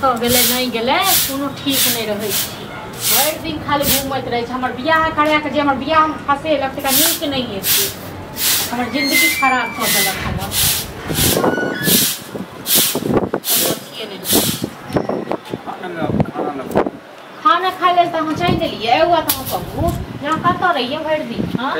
कतऽ गेलै नहि गेलै कोनो ठीक नहि रहै छै। भरि दिन खाली घूमैत रहै छै। हमर बियाह करा के जे हमर बियाहमे फँसेलक तकरा नीक नहि हेतै। हमर जिन्दगी खराब कऽ देलक हमर। अथिए नहि खाना खाइ लेल तऽ अहाँ चलि देलियै। एगो बात अहाँ कहू जे अहाँ कतऽ रहियै भरि दिन? हाँ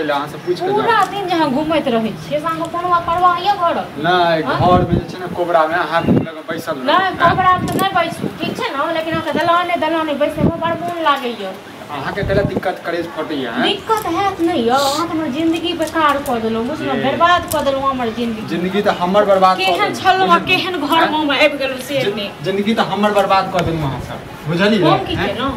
पूरा दिन जे अहाँ घूमैत रहै छियै से अहाँके कोनो परवाह यऽ घरक? नहि, घरमे जे छै ने कोबरामे अहाँ लग बैसल। नहि, कोबरामे तऽ नहि बैसू, ठीक छै ने, लेकिन अहाँके दलाने दलाने बैसैमे बड़ मोन लागैए। अहाँके कैला दिक्कत करेज फटैया? दिक्कत हैत नहि यौ, अहाँ तऽ हमर जिन्दगी बेकार कऽ देलहुँ, बुझलहुँ, बर्बाद कऽ देलहुँ हमर जिन्दगी। जिन्दगी तऽ हमर बर्बाद कऽ केहन छलहुँ आ केहन घरमे हम आबि गेलहुँ से नहि। जिन्दगी तऽ हमर बर्बाद कऽ देलहुँ अहाँ सब, बुझलियै?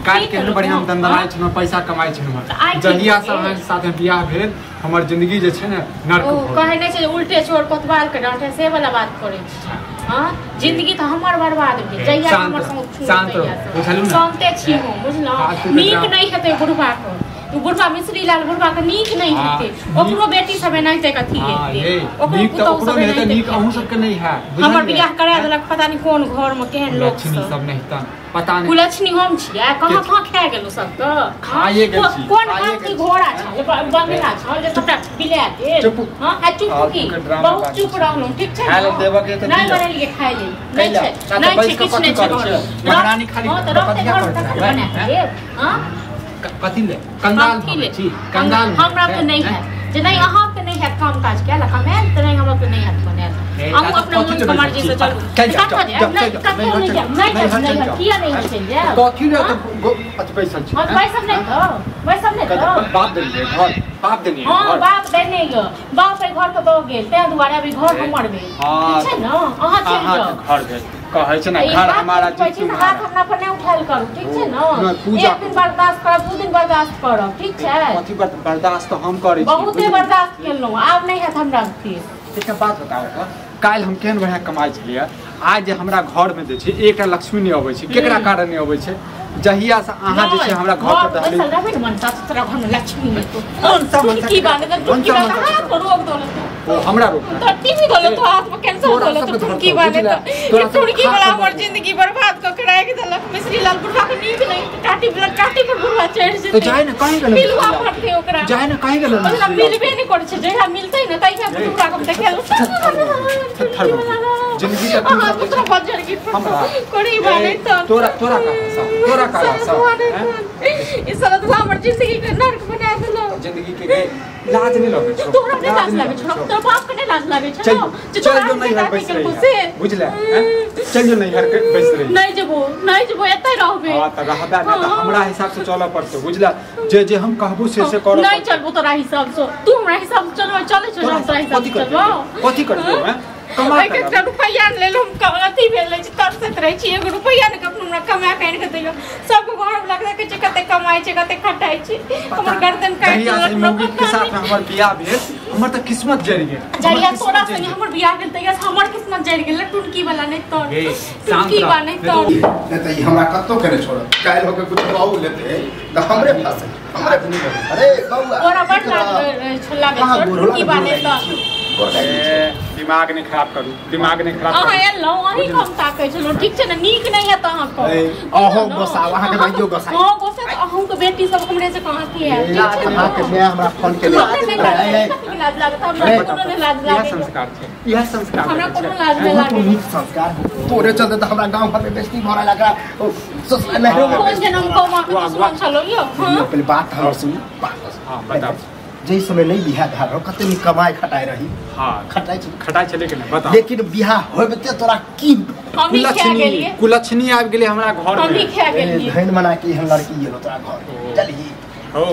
काज केहन बढ़िआँ हम दनदनाइ छलहुँ, पैसा कमाइ छलहुँ। जहिया से अहाँके साथे बियाह भेल हमर जिन्दगी जे छै ने नर्क। कहै नहि छै उल्टे चोर कोतवाल के डांटे, से वाला बात करै छी। हाँ, जिन्दगी तऽ हमर बर्बाद भेल जहिया हमर संग छूटल। शान्ते छी हम, बुझलहुँ। नीक नहि हेतै बुढ़बा के, बुढ़बा मिश्री लाल बुढ़बा के नीक नहि हेतै। ओकरो बेटी सब एनाहिते कथी हेतै, ओकरो पुतहु सब एनाहिते। नीक अहूँ सबके नहि हैत। हमर बियाह करा देलक पता नहि कोन घर मे केहन लोक सब नहि हेतन, पता नहि। कुलक्षणी हम छियै, कहाँ कहाँ खा गेलहुँ सबके? खाइए गेल छी। कोन हाथी घोड़ा छल, बंगला छल जे सबटा बिला गेल? हाँ, आ चुप की बहुत चुप रहलहुँ, ठीक छै ने? नहि बनेलियै खाइ लेल, नहि छै, नहि छै, किछु नहि छै। महारानी खाली हाँ तऽ रहतै घर तखन बना कऽ देब। हाँ कथी ले कंगाल छी? कंगाल हमरा तऽ नहि हैत जे नहि, अहाँके नहि हैत काम काज कयल कमायल तऽ नहि, हमरा तऽ नहि हैत बनायल। अहूँ अपना मोन के मर्जी से चलू। कतऽ जायब? नहि, कतहु नहि जायब, नहि जायब, नहि जायब। किया नहि चलि जायब? कथी ले तऽ बैसल छी? हाँ बैसब नहि तऽ, बैसब नहि तऽ। बाप देलियै घर, बाप देलियै। हाँ बाप देने यऽ, बाप एहि घरके दऽ गेल, ताहि दुआरे अभी घर हमर भेल, ठीक छै ने? अहाँ चलि जाउ। घर भेल कहै छै ने, घर हमारा। हाथ हमरा पर नहि उठायल करू, ठीक छै ने? एक दिन बर्दाश्त करब, 2 दिन बर्दाश्त करब, ठीक छै? कथी बर्दाश्त तऽ हम करै छी? बहुते बर्दाश्त केलहुँ, आब नहि हैत हमरा फिर। एकटा बात बताउ तऽ, काल्हि हम केहन बढ़िआँ कमाइ छलियै, आइ जे हमरा घरमे जे छै एकटा लक्ष्मी नहि अबै छै, केकरा कारण नहि अबै छै? जहिया से अहाँ जे छै हमरा घर पर दहली रहबै ने मनसा, तोरा घर में लक्ष्मी नहि तो। की बात है? टुटकी बात हाथ पर रोक दो ओ हमरा रोक तो टीवी दो तो हाथ में कैंसर हो तो टुटकी बात है तो टुटकी वाला हमर जिंदगी बर्बाद क के राख देलक। मिश्री लाल बुढ़वा के नीक नहीं, टाटी वाला टाटी पर बुढ़वा चढ़ जेतै तो जाय ने कहीं गेल, मिलवा पड़तै ओकरा, जाय ने कहीं गेल, ओकरा मिलबे नहीं करै छै। जहिया मिलतै ने तहिया बुढ़वा के देखेल जिंदगी का तू बजर की कोरी बाने तो तोरा तोरा का तोरा का सब ई साला हमर जिंदगी के नरक बना देलक। जिंदगी के लाज नहीं लगै छौ? तोरा नहि लाज लागै छौ? तोरा बाप के नहि लाज लागै छौ? चल जो नैहर बैस रही, बुझले? चल जो नैहर के बैस रही। नहि जेबो, नहि जेबो, एतै रहबे। हां त रहबे ने त हमरा हिसाब से चलऽ पड़तौ, बुझला? जे जे हम कहबो से से करऽ। नहि चलबो तोरा हिसाब से, तू हमरा हिसाब से चलबो? चलै छौ हम तोरा हिसाब से चलबो। कथी करबो? हैं कमा के एकटा रुपैया लेल हम अथी भेल रहै छी, तरसैत रहै छी। एगो रुपैया ने कखनो हमरा कमा के आनि के दैयो। सबके घर वाला के देखै छै कते कमाइ छै, कते खटाइ छै, हमर गर्दन काटि देलक। मौगी के साथ हमर बियाह भेल, हमर तऽ किस्मत जरि गेल। जहिया तोरा संगे हमर बियाह भेल तहिया से हमर किस्मत जरि गेल। टुनकी वाला नहि तर, टुनकी वाला नहि तर। नहि तऽ ई हमरा कतौ के नहि छोड़त। काल्हि होके कुछ कहू लेते तऽ हमरे फंसे, हमरे। अरे बौआ तोरा बड़ लाज रहै छौ, लागै छौ टुनकी वाला नहि तर। दिमाग नहीं खराब करू, दिमाग नहीं खराब। अहाँ एलहुँ, अहीं के हम ताकै छलहुँ, ठीक छै ने? नीक नहि हैत अहाँ के। अहूँ गोसाउ, अहाँके भाइयो गोसाउ। हाँ गोसा तऽ अहूँके बेटी सब हमरे से कहाँ की हैत, ठीक छै ने? अहाँके माय हमरा फोन केने। लाज लागत हमरा? कोनो नहि लाज लागत। इएह संस्कार छै, इएह संस्कार हमरा कोनो लाज नहि लागत। नीक संस्कार तोरे चलते तऽ हमरा गाँव घर में बेइज्जती भऽ रहल एकरा ससुराल नैहरो में। कोन जनम कमा के दुश्मन छलहुँ यौ? पहिले बात हमर सुनू, बात। हाँ बताउ। जै समय नहीं बियाह भेल रहो कते नीक कमाइ खटाइ रही। हाँ खटाइ छलै, खटाइ छलै कि नहि बताउ? लेकिन बियाह होइते तोरा की कुलक्षणी कुलक्षणी आबि गेलै हमरा घर में। हमही खा गेलियै। धैन मना के एहन लड़की एलो तोरा घर, चलही हो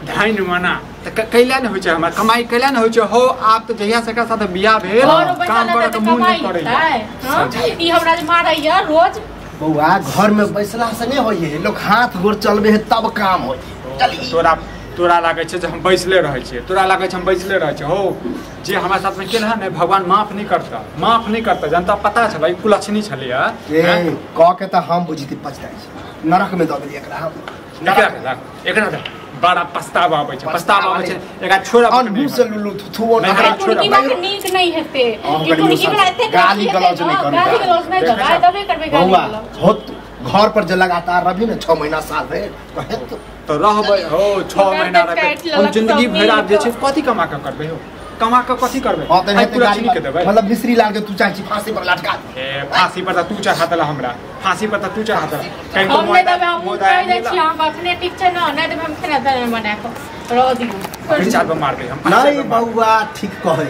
धैन मना तऽ कैला नहि होइ छै, हमरा कमाइ कैला नहि होइ छै। हो आब तऽ जहिया से एकरा साथ बियाह भेल काम करऽ के मोन नहि करैया। ई हमरा जे मारैया रोज। बौआ घर में बैसला से नहि होइए, लोग हाथ गोर चलबे है तब काम होइए। चलही। तोरा तोरा लागै छै जे हम बैसले रहै छियै, तोरा लागै छै हम बैसले रहै छियै। हो जे हमरा साथमे केल हँ ने भगवान माफ नहि करता, माफ नहि करता। जनता पता छलै कुलक्षणी छलैया कऽ के तऽ हम बुझिते पछताइ छी, नरक में दऽ देलियै एकरा हम। एकरा एकरा बड़ा पछतावा आबै छै, पछतावा आबै छै। एकरा छोड़ा अनबू से लुलु थुथुओ ना छोड़ा के नीक नहीं हेते। ई टुनकी वाला एते गाली गलौज नहीं करबै, गाली गलौज नहीं दबाय दबे करबै गाली गलौज। होत घर पर जे लगातार रभी ने 6 महीना साल भरि कहत तो रहबै हो 6 महीना रहबै हम जिंदगी भरि। आब जे छै कथि कमा के करबै हो, कमा के कथि करबै? हां त पूरा चीनी के देबै। मतलब मिश्री लाल के तू चाहे छी फांसी पर लटका दे। ए फांसी पर त तू चढ़ा देला हमरा, फांसी पर त तू चढ़ा देला। कहीं हम नहीं देबै, हम कहि दै छी हम अखने ठीक छै न, नहीं देबै हम खेना दाना बना के रह दियौ। फिर चार पर मार दे हम। नहीं बउआ ठीक कहै।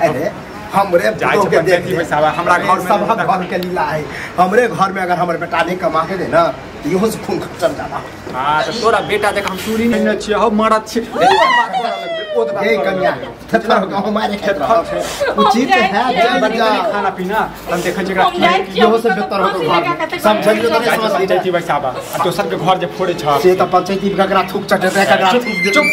अरे हमरे जाय छै पंचायती बैसाबा हमरा घर में सबक घर के लीला है। हमरे घर में अगर हमर बेटा नहीं कमा के दे ना तो इहो से खून खर्चल जाला। हां त तोरा बेटा देख हम चूरी नहीं छियै हो मरद छी। ए कन्या थेथर गांव मारे खेत उचित है जे बच्चा खाना पीना हम देखै छी एकरा इहो से बेहतर हो घर समझलियो त समझ पंचायती बैसाबा आ दोसर के घर जे फोड़े छ से त पंचायती ककरा थूक चटेतै ककरा थूक। चुप।